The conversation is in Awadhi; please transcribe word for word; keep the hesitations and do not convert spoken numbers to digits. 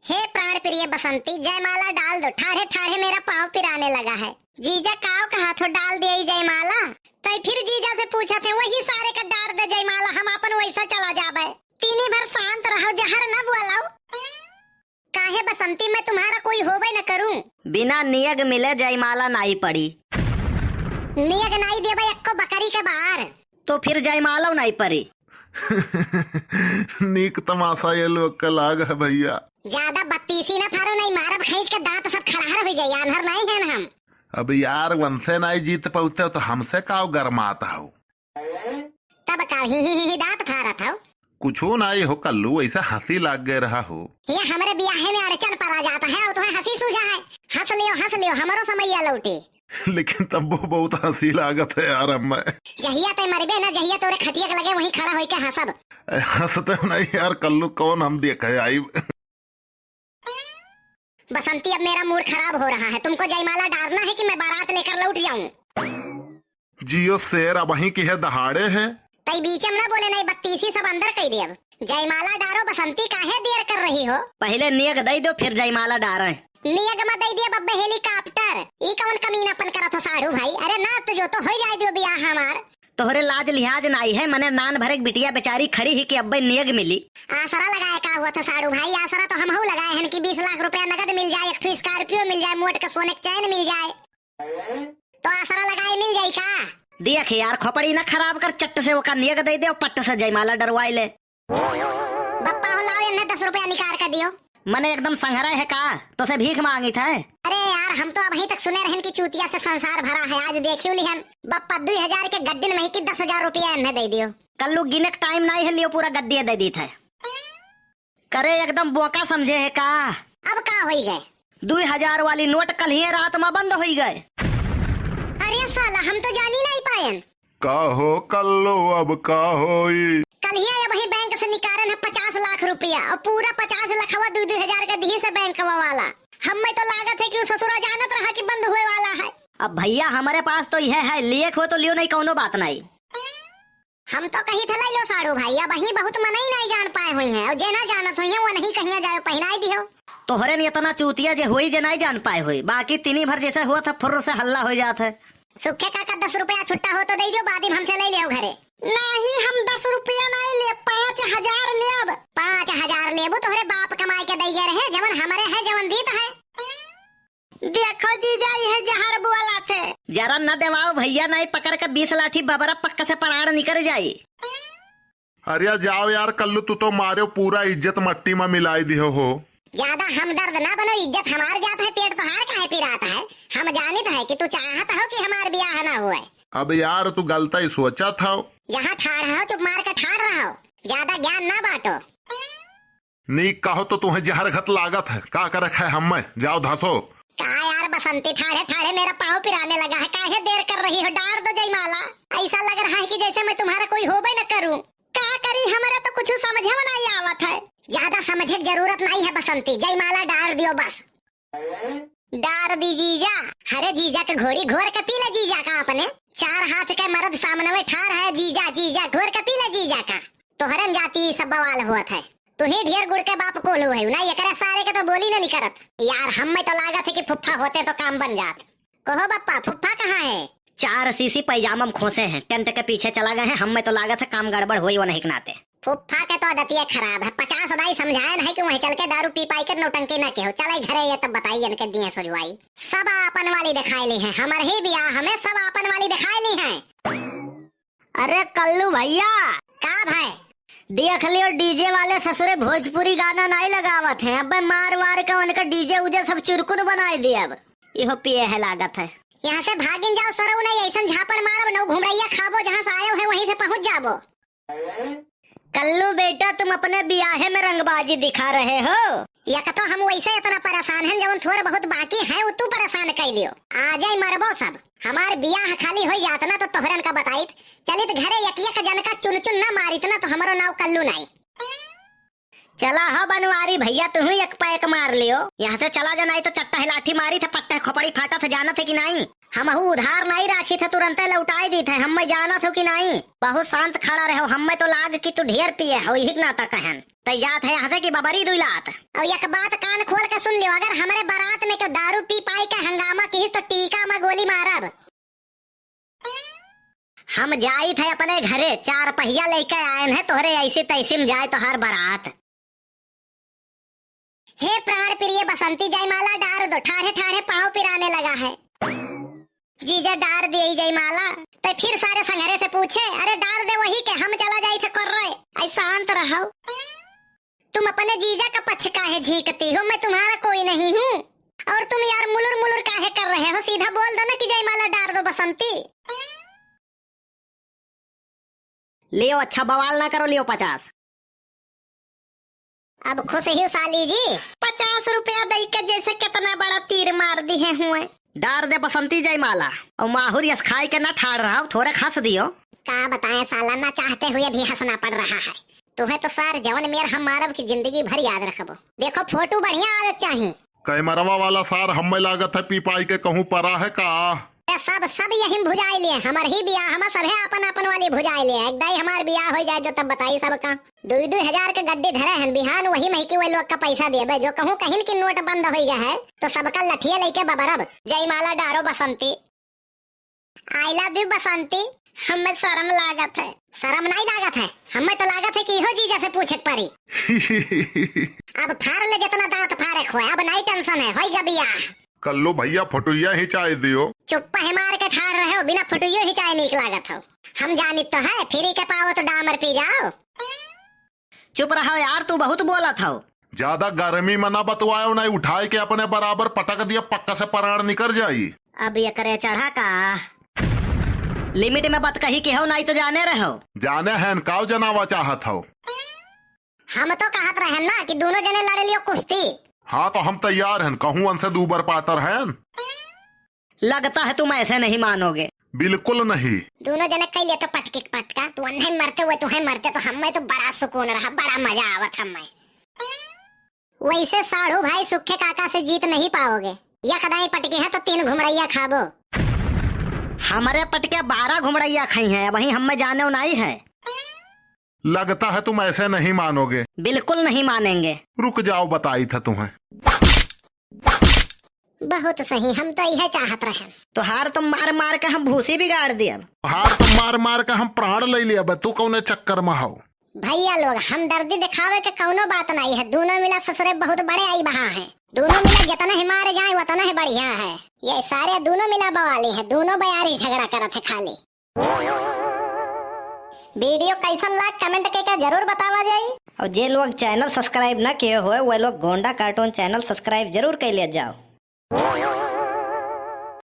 हे प्राण प्रिय बसंती, जयमाला डाल दो, ठाढ़े ठाढ़े मेरा पाँव पिराने लगा है। जीजा काव कहा थो डाल दिया ई जयमाला, तै फिर जीजा से पूछा थे, वही सारे का डार दे जयमाला, हम अपन वैसा चला जाबे। तीनी भर शांत रहो, जहर न बोलाओ। काहे बसंती, मैं तुम्हारा कोई होबे न करूं? बिना नियग मिले जयमाला नाई पड़ी। नियग नाई देबे एक्को बकरी के बार। तो फिर जयमालो नाई पड़ी। नीक तमाशा ये लोग का लाग है भैया। ज्यादा बत्तीसी ना फारो, नहीं मारब खींच के दांत सब खड़हर हो जाई, आन्हर नहीं है हम। अब यार वनसे नाई जीत पौते हो तो हमसे काव गरमात हो। तब का ही, ही, ही, ही दांत फारत हो? कुछो नाई हो कल्लू, ऐसा हंसी लाग गए रहा हो। ये हमरे बियाहे में अड़चन पड़ा जाता है और तुम्हें हंसी सूझा है। हंस लियो, हंस लियो, हमरो समैया लौटे। लेकिन तब वो बहुत हंसी लागत है यार हमें। जहिया तय मरबे ना, जहिया तोरे खटिया के लगे वहीं खड़ा होइके हंसब। ए, हंसते नहीं यार कल्लू, कौन हम देखे आई। बसंती, अब मेरा मूड खराब हो रहा है। तुमको जयमाला डारना है कि मैं बारात लेकर लौट जाऊं? जियो शेर, अबहीं की है दहाड़े है। तई बीच में ना बोले, नहीं बत्तीसी सब अंदर कई देब। जयमाला डारो बसंती, काहे देर कर रही हो? पहले नियग दई दो, फिर जयमाला डारे। नियग में दई दिया बब्बे helicopter। ई कौन कमीनापन करत हो साढ़ू भाई? अरे ना तो जो तो हो जाए दियो बियाह हमार। तोहरे लाज लिहाज नाई है, मने नान भरे के बिटिया बेचारी खड़ी ही कि अब्बे नियग मिली। आसरा लगाए का हुआ था साढ़ू भाई, आसरा तो हम हऊ लगाए हन कि बीस लाख रुपया नगद मिल जाए, एक ठो Scorpio मिल जाए, मोट के सोने के चैन मिल जाए। तो आसरा लगाए मिल जाई का? देख यार, खोपड़ी ना खराब कर, चट्ट से ओका नियग दे दे और पट्ट से जयमाला डरवाई ले। बप्पा हो, लाओ इन्हें दस रुपया निकाल के दियो। मने एकदम संघरा है का? तो से भीख मांगी था? अरे यार, हम तो अबहीं तक सुने रहन कि चूतिया से संसार भरा है, आज देखियो लिहन। बप्पा, दुई हजार के गड्डिन में ही कि दस हजार रुपया इन्हें दे दियो। कल्लू गिने के टाइम नाई है, लियो पूरा गड्डिया दे दी था। करे एकदम बोका समझे है का? अब का होई गए? दुई हजार वाली नोट कल्हिये रात में बंद होई गए। अरे साला, हम तो जानी नहीं पायन। का हो कल्लो, अब का होई? कल्हिये अबहीं बैंक से निकारन है पचास लाख रुपया और पूरा पचास लाखवा दुई दुई हजार के दिही से बैंकवा वाला। हम्मे तो लागत है कि उ ससुरा जानत रहा कि बंद होए वाला है। अब भैया हमरे पास तो यह है, लिए खो तो लियो नहीं, कौनो बात नहीं। हम तो कही थे, "ले लो साढ़ू भाई, अबहीं बहुत मनई नहीं जान पाए हुई हैं, और जे ना जानत हुई हैं, वो नहीं कहिया जाए, पहिनाई दिहो।" तोहरे में इतना चूतिया जे होई, जे नहीं जान पाए हुई, बाकी तीनी भर जैसे हुआ था, फुर्र से हल्ला हो जात है। सुखे काका, दस रुपया छुट्टा हो तो दे दियो, बाद में हमसे ले लियो घरे। नहीं, हम दस रुपया नहीं ले, पाँच हजार लेब। पाँच हजार लेबू, तोहरे बाप कमाई के दे गए रहे, जवन हमरे है, जवन दीत है। देखो जीजा, यह जहर बोला थे। जरा न देवाओ भैया, नहीं पकड़ के बीस लाठी बबरा पक्का से पराण निकर जाई। अरे जाओ यार कल्लू, तू तो मारो पूरा इज्जत मट्टी में मिलाई दिहो हो। ज्यादा हमदर्द ना बनो, इज्जत हमार जात है, पेट तोहार काहे पिरात है? हम जानित है कि तू चाहत हो कि हमार बियाह ना हुए। अब यार तू गलत ही सोचत हो। जहाँ ठाड़ हो चुप मार के ठाड़ रहो, ज्यादा ज्ञान ना बांटो। नीक कहो तो तुम्हें जहर घत लागत है, का करक है हम्मे, जाओ धसो। का यार बसंती, ठाढ़े ठाढ़े मेरा पाँव पिराने लगा है, काहे देर कर रही हो, डार दो जयमाला। ऐसा लग रहा है कि जैसे मैं तुम्हारा कोई होबे न करूं। का करी, हमारा तो कुछ समझे में नहीं आवत है। ज्यादा समझे की जरूरत नहीं है बसंती, जयमाला डार दियो बस। डार दी जीजा। अरे जीजा के घोड़ी घोर के पी ले जीजा का अपने। चार हाथ के मर्द सामने में ठाड़ है, जीजा, जीजा, घोर के पी ले जीजा का। तोहरन जाति सब बवाल हुआ था। तू ही ढेर गुड़ के बाप कोल्हू है ना, एकरे सारे के तो बोली न निकरत। यार, हम्मे तो लागत है कि फुफ्फा होते तो काम बन जात। कहो बप्पा, फुफ्फा कहाँ है? चार सीसी पैजामा में खोसे हैं, टेंट के पीछे चला गए हैं। हम्मे तो लागत है काम गड़बड़ हुई वो नहीं के नाते। फुफ्फा के तो आदतिये खराब है, पचास दाई समझायन है कि वहीं चल के दारू पी पाई के नौटंकी न किहो, चले घरे ये तब बताई इनके दिए सुझवाई। सब आपन वाली दिखाई ली है, हमर ही बियाह में सब आपन वाली दिखाई ली है। अरे कल्लू भैया। का भाई? देख लियो, डीजे वाले ससुरे भोजपुरी गाना नहीं लगावत हैं। अबे मार वार के उनका डीजे उजे सब चुरकुन बनाई दे। अब इहो पिए है लागत है। यहाँ से भागिन जाओ सरऊ, नहीं ऐसन झापड़ मारब, नौ घुमड़ैया खाबो, जहाँ से आयो है वहीं से पहुँच जाबो। कल्लू बेटा, तुम अपने बियाहे में रंगबाजी दिखा रहे हो। या तो हम वैसे इतना परेशान हैं, जवन थोड़ बहुत बाकी है, वो तू परेशान कर लियो। आ जाए मरबो सब। हमार बियाह खाली हो जात ना तो तोहरन का बताइत। चलित घरे एक एक जन का चुन चुन ना मारित ना तो हमरो नाव कल्लू नाई। चला हो बनवारी भैया, तू एक पैक मार लियो। यहाँ से चला जा, नाई तो चट्टा है लाठी मारी थे, पट्टा है खोपड़ी फाटा थे, जानत है कि नाई? हमहू उधार नाई राखी थे, तुरंते लौटाई दी थे। हम्मे जानत हो कि नाई? बहुत शांत खड़ा रहो, हम्मे तो लाग कि तू ढेर पिए हो, यही नाता कहन। तै जात है यहाँ से कि बबरी दुई लात। और एक बात कान खोल के सुन लियो, अगर हमरे बारात में केहू दारू पी पाई के हंगामा किहिस तो टीका में गोली मारब। हम जाई थे अपने घरे, चार पहिया लेके आयन है, तोहरे ऐसी तैसी में जाए तोहार बारात। हे प्राण प्रिय बसंती, जयमाला डार दो, ठाढ़े ठाढ़े पाँव पिराने लगा है। जीजा डार दिए जयमाला, ते फिर सारे संघरे से पूछे, अरे डार दे वही के, हम चला जाई थे कर रहे। ऐ शांत रहो। तुम अपने जीजा का पक्ष काहे झींकती हो? मैं तुम्हारा कोई नहीं हूँ। और तुम यार मुलुर मुलुर काहे कर रहे हो? सीधा बोल दो ना कि जयमाला डार दो बसंती। लियो, अच्छा बवाल ना करो, लियो पचास। अब खुश ही साली जी। पचास रुपया दई के जैसे कितना बड़ा तीर मार दिहे हुए। डार दे बसंती जयमाला, और माहुर यस खाई के ना ठाड़ रहा, थोड़े हंस दियो। का बताएं साला, ना चाहते हुए भी हंसना पड़ रहा है। तुम्हें तो सार जवन मेर हम मारब की जिंदगी भर याद रखबो। देखो फोटो बढ़िया आवे चाही। कैमरवा वाला सार हमें लागत है पी पाई के कहूँ परा है का? ए, सब, सब यही भुजाई लिए, हमर ही बियाह, हम सभे अपन अपन वाली भुजाई लिए। एक दाई हमार बियाह हो जाए जो तब बताई सबका। दुई दुई हजार के गड्डी धरे हन, बिहान वही महिकी वही लोग का पैसा देबे। जो कहूँ कहिन की नोट बंद हो गया है तो सबका लठिया लेके बबरब। जयमाला डारो बसंती। I love you बसंती। हमें शर्म लागत है। शर्म नहीं लागत है, हमें तो लागत है कि इहो जीजा से पूछे के पड़ी। अब फाड़ ले जितना दांत फाड़े खोए, अब नहीं टेंशन है, होई गया बियाह। कल्लू भैया, फुटुइया हिंचाई दियो। चुप्पा है मार के ठाड़ रहे हो, बिना फुटुइयो हिंचाए नीक लागत हो। हम जानित तो है, फ्री के पाओ तो डामर पी जाओ। चुप रहो यार, तू बहुत बोलत हो। ज्यादा गर्मी में ना बतवायो, नहीं उठाए के अपने बराबर पटक दिया, पक्का से प्राण निकर जाई। अब ये करे चढ़ा का? लिमिट में बात कही के हो, नहीं तो जाने रहो। जाने हैं, काव जनावा चाहत हो? हम तो कहत रहन ना कि दोनों जने लड़ लियो कुश्ती। हाँ, तो हम तैयार हैं, कहूँ उनसे दू बार पातर हैं। लगता है तुम ऐसे नहीं मानोगे। बिल्कुल नहीं। दोनों जने कह लिया तो पटके के पटका, तू अन्हे मरते हुए, तुम्हें मरते तो हमें तो बड़ा सुकून रहा, बड़ा मजा आवत हमें। वैसे साढ़ू भाई सुखे काका से जीत नहीं पाओगे, यख दाई पटके है तो तीन घुमड़ैया खाबो। हमारे पटके बारह घुमड़ैया खाई हैं, वहीं हमें जाने नहीं है। लगता है तुम ऐसे नहीं मानोगे। बिल्कुल नहीं मानेंगे। रुक जाओ, बताई था तुम्हें। बहुत सही, हम तो यह चाहत रहे। तोहार तो मार मार के हम भूसी बिगाड़ दियब। तोहार तो मार मार के हम प्राण ले लियब, तू कौने चक्कर में हो? भैया लोग, हमदर्दी दिखावे के कौनो बात नहीं है। दोनों मिला ससुरे बहुत बड़े आई बहा हैं। दोनों मिला जितना ही मारे जाए उतना ही बढ़िया है। ये सारे दोनों मिला बवाली है, दोनों बयारी झगड़ा करत है खाली। वीडियो कैसन लाग कमेंट के का जरूर बतावा जाई। और जे लोग चैनल सब्सक्राइब ना किए हुए, वह लोग गोंडा कार्टून चैनल सब्सक्राइब जरूर कर लिया जाओ।